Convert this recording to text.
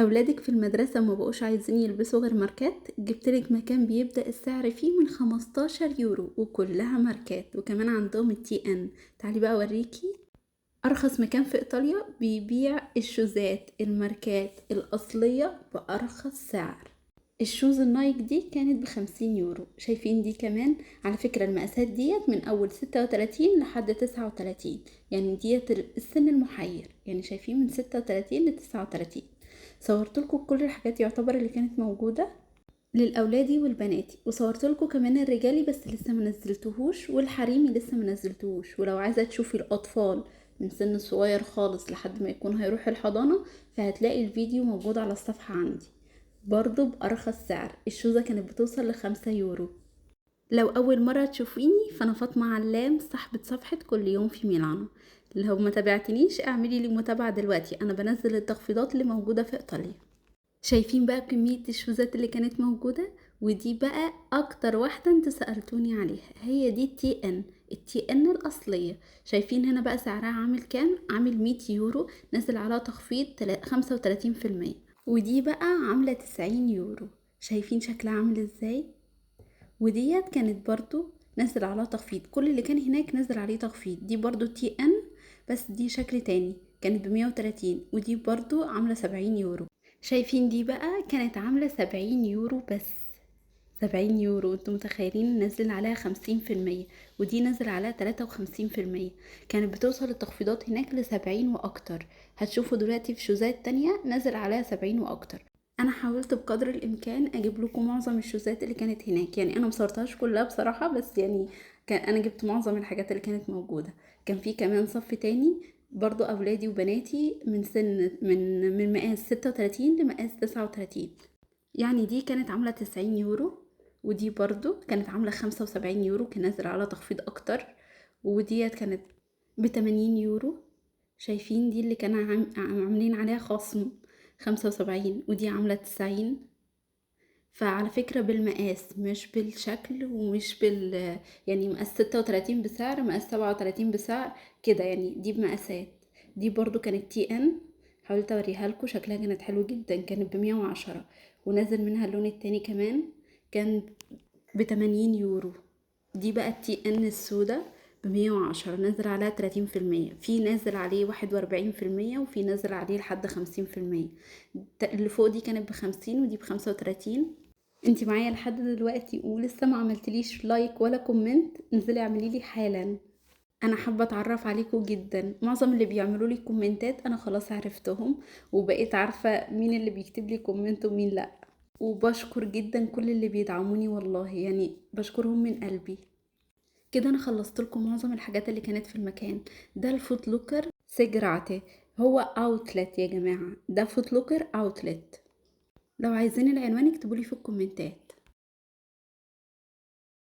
أولادك في المدرسة ما بقوش عايزين يلبسوا غير ماركات؟ جبتلك مكان بيبدأ السعر فيه من 15 يورو وكلها ماركات، وكمان عندهم ال TN. تعالي بقى اوريكي ارخص مكان في ايطاليا بيبيع الشوزات الماركات الاصلية بارخص سعر. ال shoes النايك دي كانت ب50 يورو. شايفين دي كمان؟ على فكرة المقاسات ديت من اول 36 لحد 39، يعني ديت السن المحير، يعني شايفين من 36 ل39. صورت لكم كل الحاجات يعتبر اللي كانت موجودة للأولادي والبناتي، وصورت لكم كمان الرجالي بس لسه ما نزلتهوش، والحريمي لسه ما نزلتهوش. ولو عايزة تشوفي الأطفال من سن صغير خالص لحد ما يكون هيروح الحضانة فهتلاقي الفيديو موجود على الصفحة عندي برضو بأرخص سعر. الشوزة كانت بتوصل ل5 يورو. لو أول مرة تشوفيني فأنا فاطمة علام، صاحبة صفحة كل يوم في ميلانو. لو ما تابعتنيش اعملي لي متابعة دلوقتي، أنا بنزل التخفيضات اللي موجودة في إيطاليا. شايفين بقى كمية الشوزات اللي كانت موجودة؟ ودي بقى أكتر واحدة انتوا سألتوني عليها، هي دي التي ان، التي ان الأصلية. شايفين هنا بقى سعرها عامل كام؟ عامل 100 يورو، نازل على تخفيض خمسة وتلاتين في المية. ودي بقى عاملة 90 يورو. شايفين شكلها عامل ازاي؟ وديت كانت برضو نازل على تخفيض، كل اللي كان هناك نازل عليه تخفيض. دي برضو TN بس دي شكل تاني، كانت بمية وتلاتين، ودي برضو عاملة 70 يورو. شايفين دي بقى كانت عاملة 70 يورو بس، 70 يورو، انتوا متخيلين؟ نازل عليها خمسين في المية، ودي نازل عليها تلاتة وخمسين في المية. كانت بتوصل التخفيضات هناك لسبعين وأكتر. هتشوفوا دلوقتي في شوزات تانية نازل عليها 70 وأكتر. أنا حاولت بقدر الإمكان أجيب لكم معظم الشوزات اللي كانت هناك، يعني أنا مصورتهاش كلها بصراحة، بس أنا جبت معظم الحاجات اللي كانت موجودة. كان في كمان صف تاني برضو أولادي وبناتي من مقاس 36 لمقاس 39، يعني دي كانت عاملة 90 يورو، ودي برضو كانت عاملة 75 يورو، كان نازل على تخفيض أكتر. وديت كانت بتمانين يورو. شايفين دي اللي كانوا عاملين عليها خصم 75، ودي عاملة 90. فعلى فكرة بالمقاس مش بالشكل، ومش بال يعني مقاس 36 بسعر، مقاس 37 بسعر كده، يعني دي بمقاسات. دي برضو كانت TN، حاولت اوريها لكم، شكلها كانت حلو جدا، كانت بمية وعشرة، ونازل منها اللون التاني كمان كان بتمانين يورو. دي بقى ال TN السودا بمية وعشرة، نازل عليها تلاتين في المية، في نازل عليه واحد وأربعين في المية، وفي نازل عليه لحد خمسين في المية. اللي فوق دي كانت ب50 ودي بخمسة وتلاتين. انتي معايا لحد دلوقتي ولسه ما عملتليش like ولا comment؟ انزلي اعملي لي حالا، انا حابه اتعرف عليكم جدا. معظم اللي بيعملوا لي كومنتات انا خلاص عرفتهم، وبقيت عارفه مين اللي بيكتب لي comment ومين لا، وبشكر جدا كل اللي بيدعموني والله، بشكرهم من قلبي. كده انا خلصت لكم معظم الحاجات اللي كانت في المكان ده. الفوت لوكر سيجراتي هو outlet يا جماعه، ده فوت لوكر outlet. لو عايزين العنوان اكتبوا لي في الكومنتات.